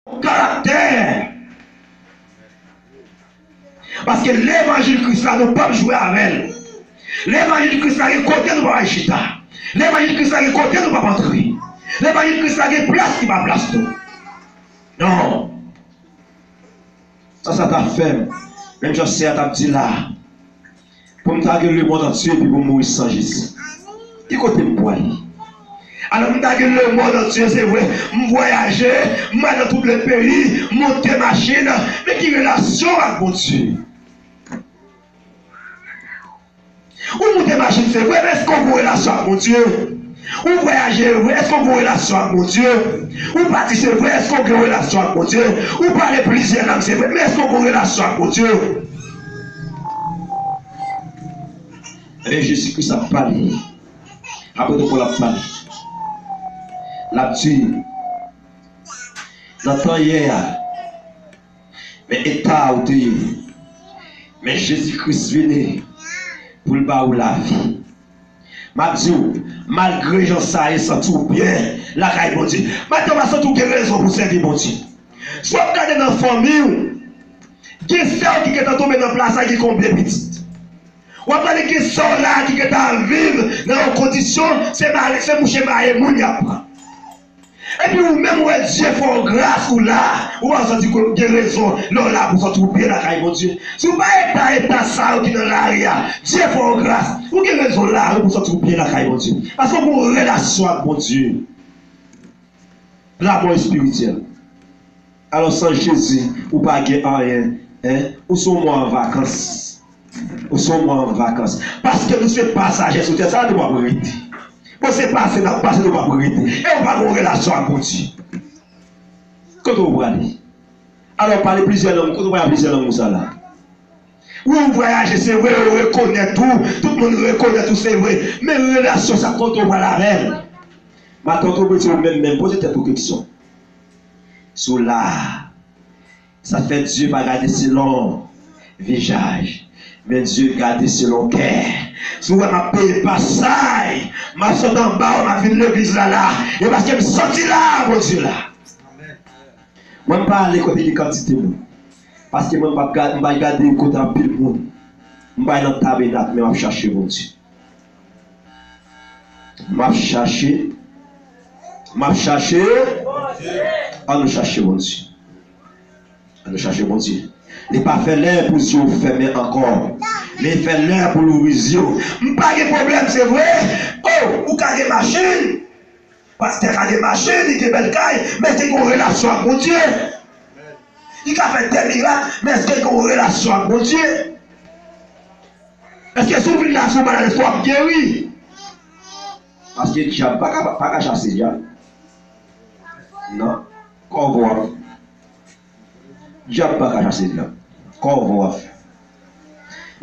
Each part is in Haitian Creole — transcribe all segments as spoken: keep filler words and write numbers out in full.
karaktè. Paske levanjil Kris la, nou p ap jwe avè l. Levanjil Kris la gen kote nou p ap al chita. Levanjil Kris la gen kote nou p ap antre. Levanjil Kris la gen plas ki pa plas nou. Non. Sa, sa ta fè m. Menm jan sè a t ap di la, pou m ta gen lemonn antye epi pou m mouri san Jezi. Ki kote m pwale? Alò, m ta gen lemonn antye, se vre. M vwayaje, m al nan tout lè peyi, m monte machin. Men ki relasyon w ak Bondye? Ou moute machin, se vre, men èske w gen relasyon ak Bondye? Ou vwayaje, se vre, èske w gen relasyon ak Bondye? Ou pati, se vre, èske w gen relasyon ak Bondye? Ou pale plizyè lang, se vre, men èske w gen relasyon ak Bondye? Ebyen, Jezi Kris ap pale. Apre tou, Pòl ap pale. L ap di, nan tan yè a, men eta ou te ye. Men Jezi Kris vini pou l ba ou lavi. M ap di w, malgre jan sa ye, santi w byen lakay Bondye. Maten w a santi w gen rezon pou w sèvi Bondye. Si w ap gade nan fanmi w, gen sè w ki gentan tonbe nan plas la, gen konbyen pitit. W ap gade gen sè w la ki gentan ap viv nan yon kondisyon, se mare, se mouche maye moun y ap pran. Epi ou menm, ou wè Dye fè w gras, ou la, ou pa santi ke w gen rezon, lè w la pou w santi w byen lakay Bondye. Si w pa eta, eta sa yo ki nan lari a, Dye fè w gras, ou gen rezon la, wi, pou w santi w byen lakay Bondye. Paske w gen yon relasyon ak Bondye. Lanmò espirityèl. Alò, san Jezi, ou pa gen anyen, en? Ou se yon mwa an vakans. Ou se yon mwa an vakans. Paske nou se pasaje sou tè sa a, nou p ap rete. Bon, se pase n ap pase, nou p ap rete. E ou pa gen yon relasyon ak Bondye. Kote ou prale? Alò, pale plizyè lang, kote ou prale ak plizyè lang ou sa la? Wi, ou vwayaje, se vre, yo rekonèt ou, tout moun rekonèt ou, se vre. Men relasyon sa, kote ou prale avè l? Maten w tonbe, se ou menm menm, poze tèt ou keksyon. Si w la, sa fè Dye pa gade selon vizaj, men Dye gade selon kè. Si w wè m ap peye pasay, m ap sot anba w, m ap vin legliz la la, e paske m soti la, Bondye la. Mwen, m pa ale kote gen kantite moun. Paske mwen, m p ap gade, m pa gade kote anpil moun. M pa nan tabenak, men m ap chache Bondye. M ap chache. M ap chache. An nou chache Bondye. An nou chache Bondye. Li pa fè lè pou zye w fèmen ankò. Li fè lè pou l ouvri zye w. M pa gen pwoblèm, se vre. O, ou ka gen machin. Pastè ka gen machin, li gen bèl kay, men èske gen yon relasyon ak Bondye? Li ka fè de mirak, men èske gen yon relasyon ak Bondye? Èske si w vin la, si w malad, èske w ap geri? Paske dyab pa ka, pa ka chase dyab. Non. Kòvo w ap fè. Dyab pa ka chase dyab. Kòvo w ap fè.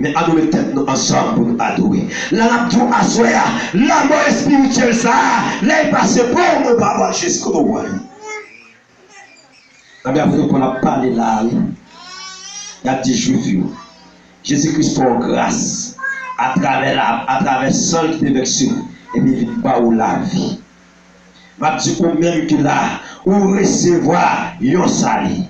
Men an nou met tèt nou ansanm pou nou adore. La n ap di w aswè a, lanmò espirityèl sa a, lè l pase pa w, mwen pa pral Jezi kote w pral. Nan men apre Pòl ap pale la a, wi. Y ap di Jwif yo, Jezi Kris fè w gras atravè la, atravè san l ki te vèse, epi vin ba w lavi. M ap di ou menm ki la, ou resevwa yon sali.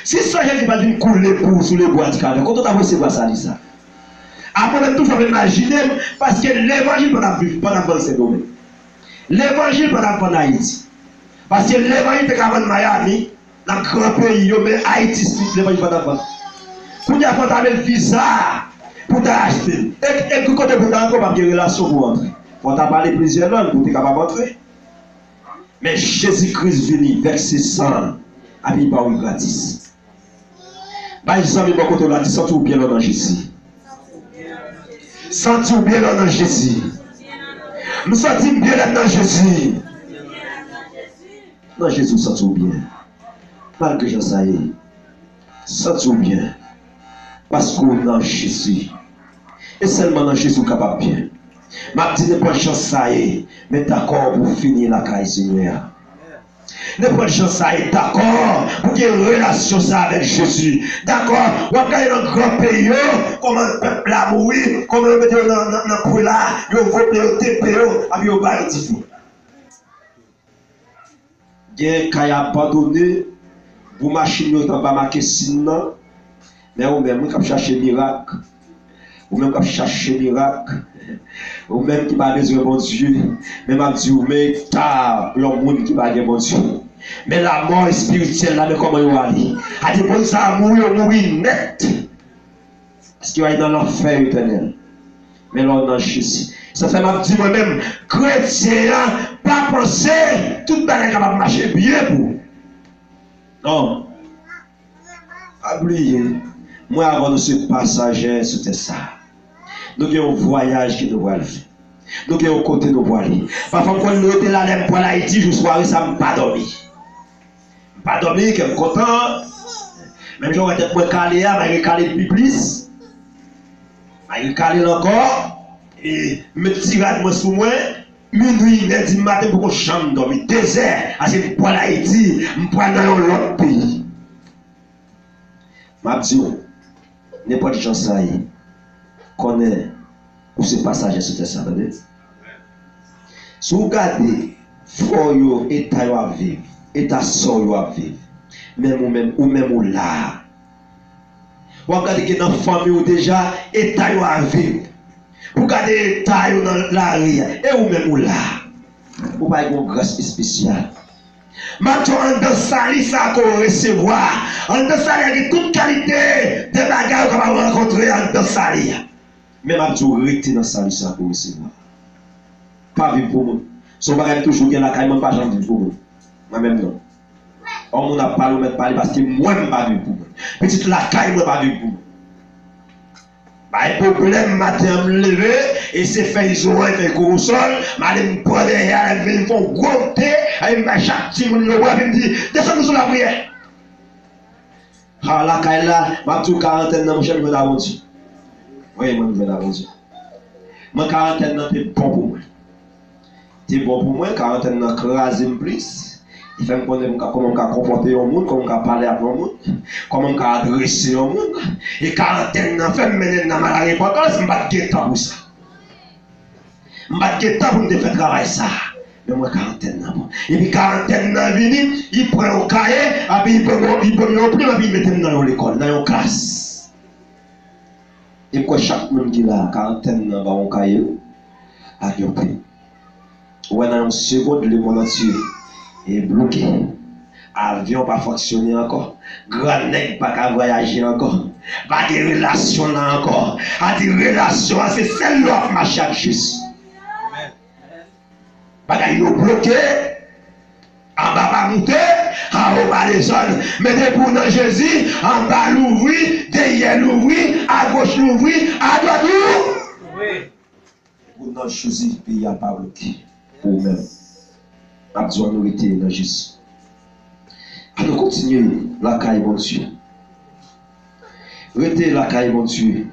Si san Jezi pa t vin koule pou ou sou lebwa di Kalvè, kote w t ap resevwa sali sa? Apre menm toujou ap imajine m, paske levanjil pa t ap viv, pa t ap vann Sendomeng. Levanjil pa t ap vann Ayiti. Paske levanjil te ka vann Miami, nan gran peyi yo, men Ayiti, levanjil pa t ap vann. Kounye a fò w ta met viza pou w ta achte l. E, e ki kote pou w ta antre, w p ap gen relasyon pou w antre. Fò w ta pale plizyè lang pou w te kapab antre. Men Jezi Kris vini, vèse san l, epi l ba w l gratis. Bay zanmi bò kote w la, di, santi w byen lè w nan Jezi. Santi w byen lè w nan Jezi. M santi m byen lè m nan Jezi. Nan Jezi w santi w byen. Malgre jan sa ye, santi w byen. Paske w nan Jezi. E sèlman nan Jezi w kapab byen. M ap di nenpòt jan sa ye, men dakò pou w fini lakay Senyè a. Nenpòt jan sa ye, dakò pou gen relasyon sa avèk Jezi. Dakò, w ap gade nan gran peyi yo, kòman pèp la mouri, kòman yo mete yo nan, nan, nan pwen la, yo vote yo, tepe yo, epi yo ba yo dife. Gen kay abandone, bou machin yo t anba make sin nan. Men ou menm, wi, k ap chache mirak. Ou menm k ap chache mirak. Ou menm ki pa bezwen Bondye. Men m ap di w, men eta yon moun ki pa gen Bondye. Men lanmò espirityèl la, men kòman yo ale. A di moun sa a mouri, yo mouri nèt. Paske yo al nan lanfè etènèl. Men lè w nan Jezi. Sa fè m ap di mwen menm, kretyen an, pa panse tout bagay kapab mache byen pou ou. Non. Pa bliye, mwen avè w nou se pasajè sou tè sa a. Nou gen yon vwayaj ke nou pral fè. Nou gen yon kote nou pral ale. Pafwa m konn rete la, lè m pral Ayiti, jou sware sa, m pa dòmi. M pa dòmi, kè m kontan. Menm jan w wè tèt mwen kale a, m al rekale l pi plis. M al rekale l ankò. E m met ti rad mwen sou mwen. Minwi, inè di maten, m poko janm dòmi. Dezè, ase m pral Ayiti, m pral nan yon lòt peyi. M ap di w, nenpòt jan sa ye, konnen ou se pasajè sou tè sa, tande? Si w gade frè w yo, eta yo ap viv, eta sè w yo ap viv, menm ou menm, ou menm ou la. W ap gade gen nan fanmi w deja, eta yo ap viv. Pou gade eta yo nan lari a, e ou menm ou la. Ou pa gen yon gras espesyal. M ap di w anndan sali sa a ke w resevwa. Anndan sali a gen tout kalite de bagay ou kapab rankontre anndan sali a. Men m ap di w rete nan sali sa a ke w resevwa. Pa viv pou moun. Se yon bagay m toujou gen lakay mwen, m pa janm viv pou moun. Mwen menm non. Yon moun ap pale, ou mèt pale, paske mwen m pa viv pou moun. Pitit lakay mwen pa viv pou moun. Bay pwoblèm, maten an m leve, e se fèy zoranj, fèy kowosòl, m ale m pran dèyè a, lè m vini m fè yon gwo te, e m bay chak timoun yo bwa, epi m di, desann nou sou lapriyè. A, lakay la, m ap di w karantèn nan, monchè, m jwenn a Bondye. Wi, mwen, m jwenn a Bondye. Mwen, karantèn nan te bon pou mwen. Te bon pou mwen, karantèn nan kraze m plis. Li fè m konnen m ka, kòman m ka konpòte yon moun, kòman m ka pale ak yon moun, kòman m ka adrese yon moun. E karantèn nan fè m mennen nan Malarepòtans, m pa t gen tan pou sa. M pa t gen tan pou m te fè travay sa. Men mwen, karantèn nan bon. Epi karantèn nan vini, li pran yon kaye, epi li ban m, li ban m yon plim, epi li mete m nan yon lekòl, nan yon klas. E m kwè chak moun ki la, karantèn nan ba w yon kaye ak yon plim. Ou wè nan yon segonn, lemonn antye e bloke. Avyon pa fonksyone ankò. Gran nèg pa ka vwayaje ankò. Pa gen relasyon nan ankò. A di relasyon an, se sèl lè w ap mache ak Jezi. Bagay yo bloke. Anba pa moute, anwo pa desann. Men depi w nan Jezi, anba louvri, dèyè louvri, agoch louvri, adwat louvri. Ou nan Jezi, peyi a pa bloke pou ou menm. M ap di w, ann nou rete nan Jezi. Ann nou kontinye lakay Bondye. Rete lakay Bondye.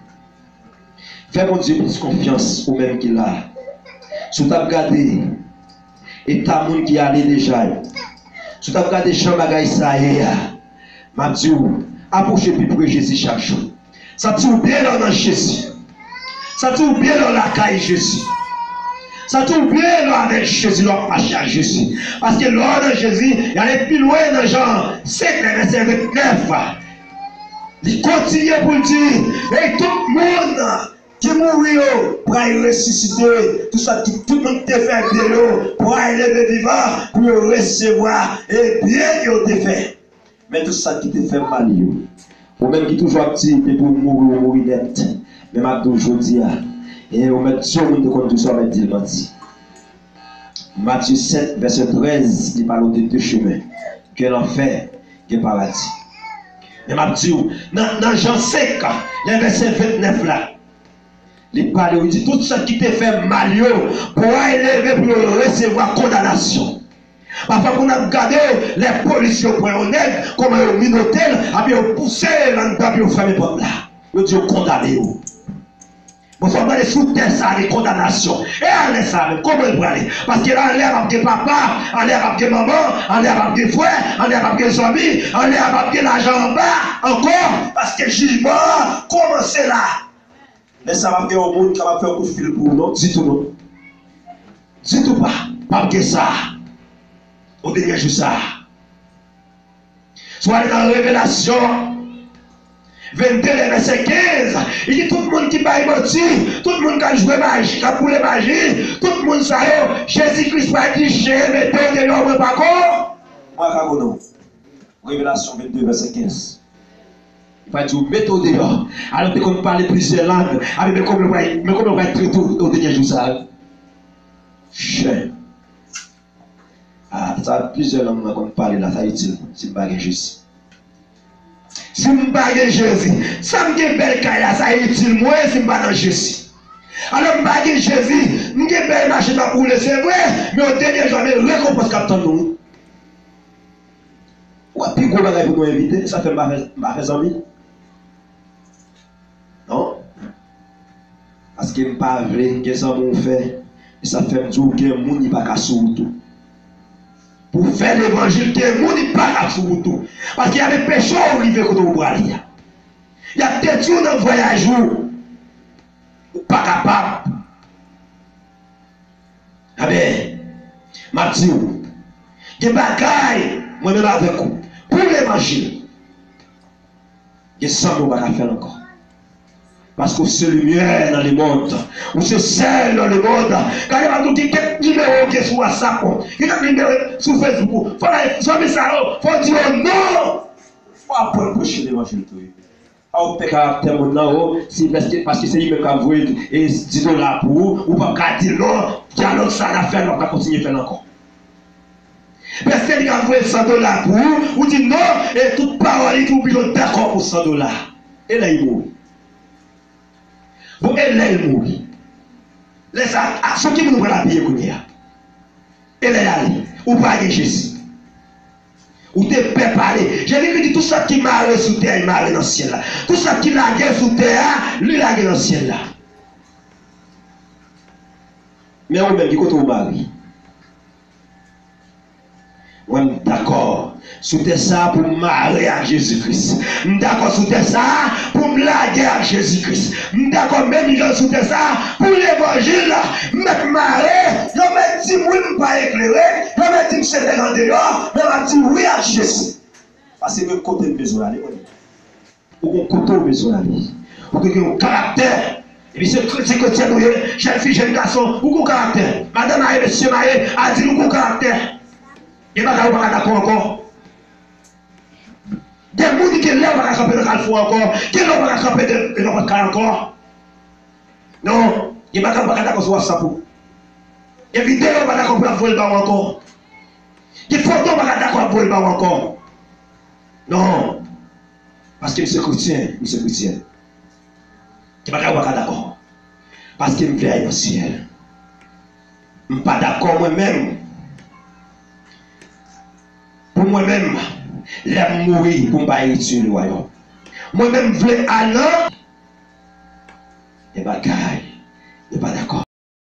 Fè Bondye plis konfyans, ou menm ki la. Si w t ap gade eta moun ki ale deja yo, si w t ap gade jan bagay sa ye a, m ap di w, apwoche pi pre Jezi chak jou. Santi w byen lè w nan Jezi. Santi w byen lè w lakay Jezi. Santi w byen lè w avèk Jezi, lè w ap mache ak Jezi. Paske lè w nan Jezi, y ale pi lwen nan Jan senk, vèsè vennèf. Li kontinye pou l di, e tout moun ki mouri yo pral resisite, tout sa ki, tout moun ki te fè de yo pral leve vivan pou yo resevwa e byen yo te fè. Men tout sa ki te fè mal yo. Ou menm ki toujou ap di, depi w mouri, ou mouri nèt. Men m ap di w jodi a, e ou mèt di yon moun te konn di w sa, ou mèt di l manti. Matye sèt, vèsè trèz, li pale w de de chemen. Gen lanfè, gen paradi. Men m ap di w, nan, nan Jan senk, nan vèsè vennèf la, li pale, li di, tout sa ki te fè mal yo pral leve pou yo resevwa kondanasyon. Pafwa pou n ap gade, lè polis yo pran yon nèg, kòman yo minote l, epi yo pouse l anndan, epi yo fèmen pòt la. Yo di yo kondane yo. Bon, fò m gade sou tè sa a gen kondanasyon. E anlè sa a menm, kòman l prale? Paske anlè a p ap gen papa, anlè a p ap gen manman, anlè a p ap gen frè, anlè a p ap gen zanmi, anlè a p ap gen lajan anba ankò, paske jijman an kòmanse la. Lè sa a p ap gen yon moun k ap fè yon kout fil pou ou non, ditou non. Ditou pa, p ap gen sa. O dènye jou sa a. Si w ale nan Revelasyon vennde, vèsè kenz, li di tout moun ki bay manti, tout moun k ap jwe maji, k ap boule maji, tout moun sa yo, Jezi Kris pral di, chen mete w deyò, mwen pa ko, mwen pa ko non. Revelasyon vennde, vèsè kenz. Li pral di w mete w deyò. Alò, te konn pale plizyè lang. Amen, men kòman w pral, men kòman w pral trete w o dènye jou sa a? Chen. Ah, sa plizyè lang mwen konn pale la, sa itil mwen si m pa gen Jezi. Si m pa gen Jezi, sa m gen bèl kay la, sa itil mwen si m pa nan Jezi. Alò m pa gen Jezi, m gen bèl machin m ap woule, se vre, men o dènye jou a, men rekonpans k ap tann nou wi. Ou wè pi gwo bagay pou nou evite, sa fè m pa fè, m pa fè zanmi. Non. Paske m pa vle gen zanmi w fè. E sa fè m di w gen moun li pa ka sou wout ou. Pou fè levanjil, gen moun li pa ka sou wout ou. Paske y ap anpeche w rive kote w prale a. Y ap detwi w nan vwayaj ou. Ou pa kapab. Amen. M ap di w, gen bagay, mwen menm avèk ou, pou levanjil. Gen zanmi w pa ka fè l ankò. Paske w se limyè nan lemonn. Ou se sèl nan lemonn. Gade m ap di w, gen kèk nimewo w gen sou WhatsApp ou, gen kèk nimewo sou Facebook ou. Fò w bay zanmi sa yo, fò w di yo non. Fò w aprann preche levanjil tou wi. Pa w pè karaktè moun nan o, si paske, paske se li menm k ap voye e di dola pou ou, ou p ap ka di l non, dyalòg sa n ap fè l, w ap ka kontinye fè l ankò. Paske li ka voye san dola pou ou, ou di non, e tout pawòl li di ou pito dakò pou san dola. E lè li mouri? Bon, e lè li mouri? Lè sa a, sou ki moun ou pral apiye kounye a? E lè l ale? Ou pa gen Jezi. Ou te pè pale. Jezi Kris di tout sa ki mare sou tè a, li mare nan syèl la. Tout sa ki lage sou tè a, li lage nan syèl la. Men ou menm, ki kote ou mare? Mwen, m dakò sou tè sa a pou m mare ak Jezi Kris. M dakò sou tè sa a pou m lage ak Jezi Kris. M dakò menm jan sou tè sa a pou levanjil la. M mèt mare, yo mèt di m wi m pa eklere, yo mèt di m se nèg andeyò, men m ap di wi ak Jezi. Paske gen kote m bezwen ale, mwen. Ou gon kote w bezwen ale. Ou gen yon karaktè. Epi se kretyen, kretyen ou ye, jèn fi, jèn gason, ou gon karaktè. Madan marye, mesye marye, adilt, ou gon karaktè. Gen bagay ou pa ka dakò ankò. Gen moun gen lè ou pa ka kanpe nan Kalfou ankò. Gen lè ou pa ka kanpe de, de nenpòt kay ankò. Non, gen bagay ou pa ka dakò sou WhatsApp ou. Gen videyo ou pa dakò pou l ap voye l ba w ankò. Gen foto ou pa ka dakò ap voye l ba w ankò. Non. Paske m se kretyen, m se kretyèn. Gen bagay ou pa ka dakò. Paske m vle al nan syèl. M pa dakò mwen menm. Pou mwen menm, lè m mouri, pou m pa eritye lewayòm. Mwen menm, m vle al nan. Gen bagay yo pa dakò.